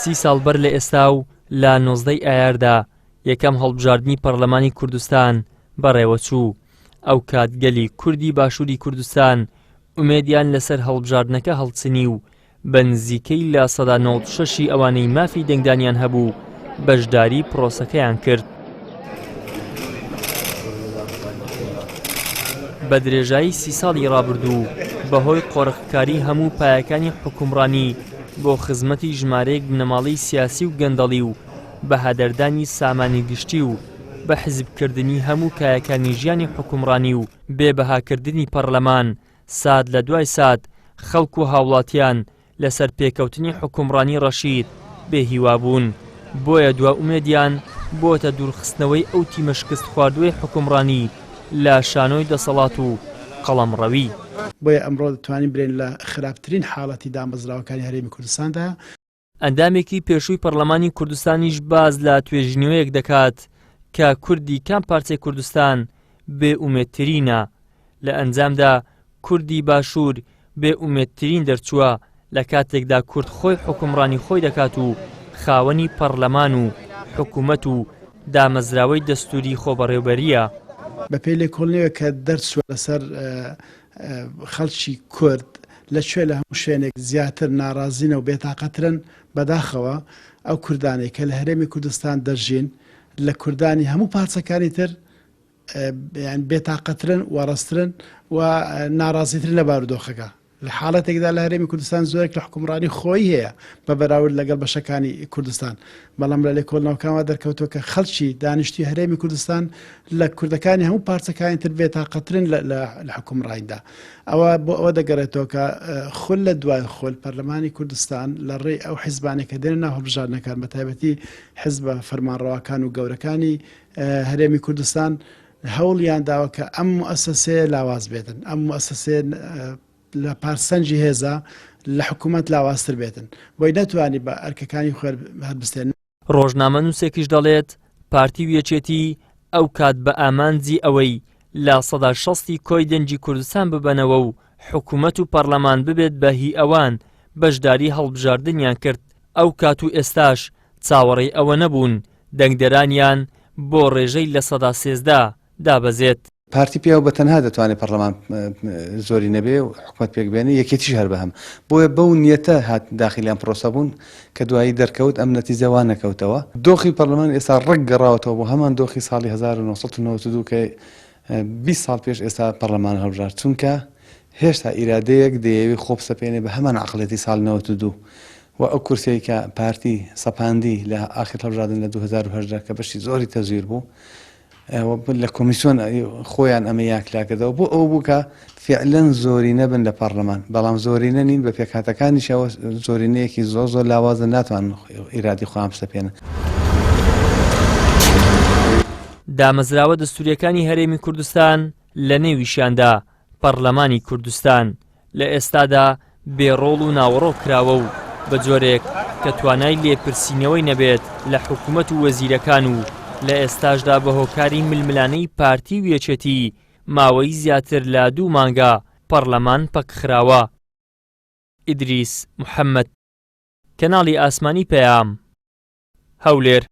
سی ساڵ بەر لە ئێستا و لە 19 ی ئایاردا یەکەم هەڵبژاردنی پەڕلەمانی کوردستان بەڕێوەچوو، ئەو کات گەلی کوردی باشووری کوردستان ئومێدیان لەسەر هەڵبژاردنەکە هەڵچنی و بە نزیکەی 96% ی ئەوانەی مافی دەنگدانیان هەبوو بەشداری پرۆسەکەیان کرد. بە درێژایی سی ساڵی ڕابردوو بەهۆی قۆرخکاری هەموو پایەکانی حوکمڕانی بۆ خزمەتی ژمارەیەک بنەماڵەی سیاسی و گەندەڵی و بە هەدەردانی سامانی گشتی و بە حیزبکردنی هەموو کایەکانی ژیانی حوکمڕانی و بێ بەهاکردنی پەڕلەمان سات لە دوای سات خەڵک و هاوڵاتیان لەسەر پێکەوتنی حوکمڕانی ڕەشید بێ هیوا بوون بۆیە دوا ئومێدیان بۆتە دوورخستنەوەی ئەو تیمە شکستخواردووەی حوکمڕانی لە شانۆی دەسەڵات و قەڵەمڕەوی. بۆیە ئەمڕۆ دەتوانین بلێین لە خراپترین حاڵەتی دامەزراوەکانی هەرێمی کوردستاندایە. ئەندامێکی پێشووی پەڕلەمانی کوردستانیش باس لە توێژینەوەیەک دەکات کە کوردی کام پارچەی کوردستان بێ ئومێدترینە، لە ئەنجامدا کوردی باشوور بێ ئومێدترین دەرچووە لە کاتێکدا کورد خۆی حوکمڕانی خۆی دەکات و خاوەنی پەڕلەمان و حکومەت و دامەزراوەی دەستووری خۆبەڕێوبەرییە. بەپێی لێکۆڵینەوەیەک کە دەرچووە لەسەر خەڵکی کورد لە کوێ لە هەموو شوێنێک زیاتر ناڕازینە و بێتاقەترن، بەداخەوە ئەو کوردانەی کە لە هەرێمی کوردستان دەژین لە کوردانی هەموو پارچەکانی تر بێتاقەترن و ڕەسترن و ناڕازیترن لە بارودۆخەکە. لە حاڵەتێکدا لە هەرێمی کوردستان زۆرێک لە حوکمڕانی خۆی هەیە بە بەراورد لەگەڵ بەشەکانی کوردستان، بەڵام لە لێکۆڵینەوەکان وا دەرکەوتووە کە خەڵکی دانیشتووی هەرێمی کوردستان لە کوردەکانی هەموو پارچەکانی تر بێتاقەترن لە حوکمڕانیدا. ئەوە بۆ ئەوە دەگەڕێتەوە کە خول لە دوای خول پەرلەمانی کوردستان لە ڕێی ئەو حیزبانەی کە دێنە ناو هەڵبژاردنەکان بە تایبەتی حیزبە فەرمانڕەواکان و گەورەکانی هەرێمی کوردستان هەوڵیان داوە کە ئەم موئەسەسەیە لاواز بێتن، ئەم موئەسەسەیە لە پارسەنگی هێزە لە حکوومەت لاوازتر بێتن، بۆی نەتوانی بە ئەرکەکانی خۆی هەربستێن. ڕۆژنامەنووسێکیش دەڵێت، پارتی و یەکێتی ئەو کات بە ئامانجی ئەوەی 60% ی کۆی دەنگی کوردستان ببەنەوە و حکوومەت و پەڕلەمان ببێت بە هی ئەوان بەشداری هەڵبژاردنیان کرد، ئەو کات و ئێستاش چاوەڕێی ئەوە نەبوون دەنگدەرانیان بۆ ڕێژەی 13% دابەزێت. پارتی پیاو بە تەنها دەتوانێت پەڕلەمان زۆری نەبێ و حکومەت پێک بێنێ، یەکێتیش هەر بە هەم. بۆیە بەو نیەتە هات داخیلی ئەم پرۆسە بوون کە دوایی دەرکەوت ئەم نەتیجە وا نەکەوتەوە. دۆخی پەڕلەمان ئێستا ڕێک گەڕاوەتەوە بۆ هەمان دۆخی ساڵی 1992 کە 20 ساڵ پێش ئێستا پەڕلەمان هەڵبژارد، چونکە هێشتا ئیرادەیەک دەیەوێ خۆ بسەپێنێ بە هەمان عەقڵیەتی ساڵی 92 و ئەو کورسیەی کە پارتی سەپاندی لە ئاخر هەڵبژاردن لە 2018 کە بەشی زۆری تەزویر بوو لە کۆمیسیۆن خۆیان ئەمە یاکلا کردەوە بۆ ئەو بوو کە فعلەن زۆرینە بن لە پەرلەمان بەڵام زۆرینە نین بە پێکهاتەکانیشەوە زۆرینەیەکی زۆر زۆر لاوازە ناتوان ئیرادی خۆیان بسەپێنن. دامەزراوە دەستوریەکانی هەرێمی کوردستان لە نێویشیاندا پەڕلەمانی کوردستان لە ئێستادا بێ ڕۆڵ و ناوەڕۆک کراوە و بە جۆرێک کە توانای لێپرسینەوەی نەبێت لە حکومەت و وەزیرەکان و لە ئێستاشدا بە هۆکاری ململانێی پارتی و یەکێتی ماوەی زیاتر لە دوو مانگە پەڕلەمان پەکخراوە. ئیدریس محەمەد، کەناڵی ئاسمانی پەیام، هەولێر.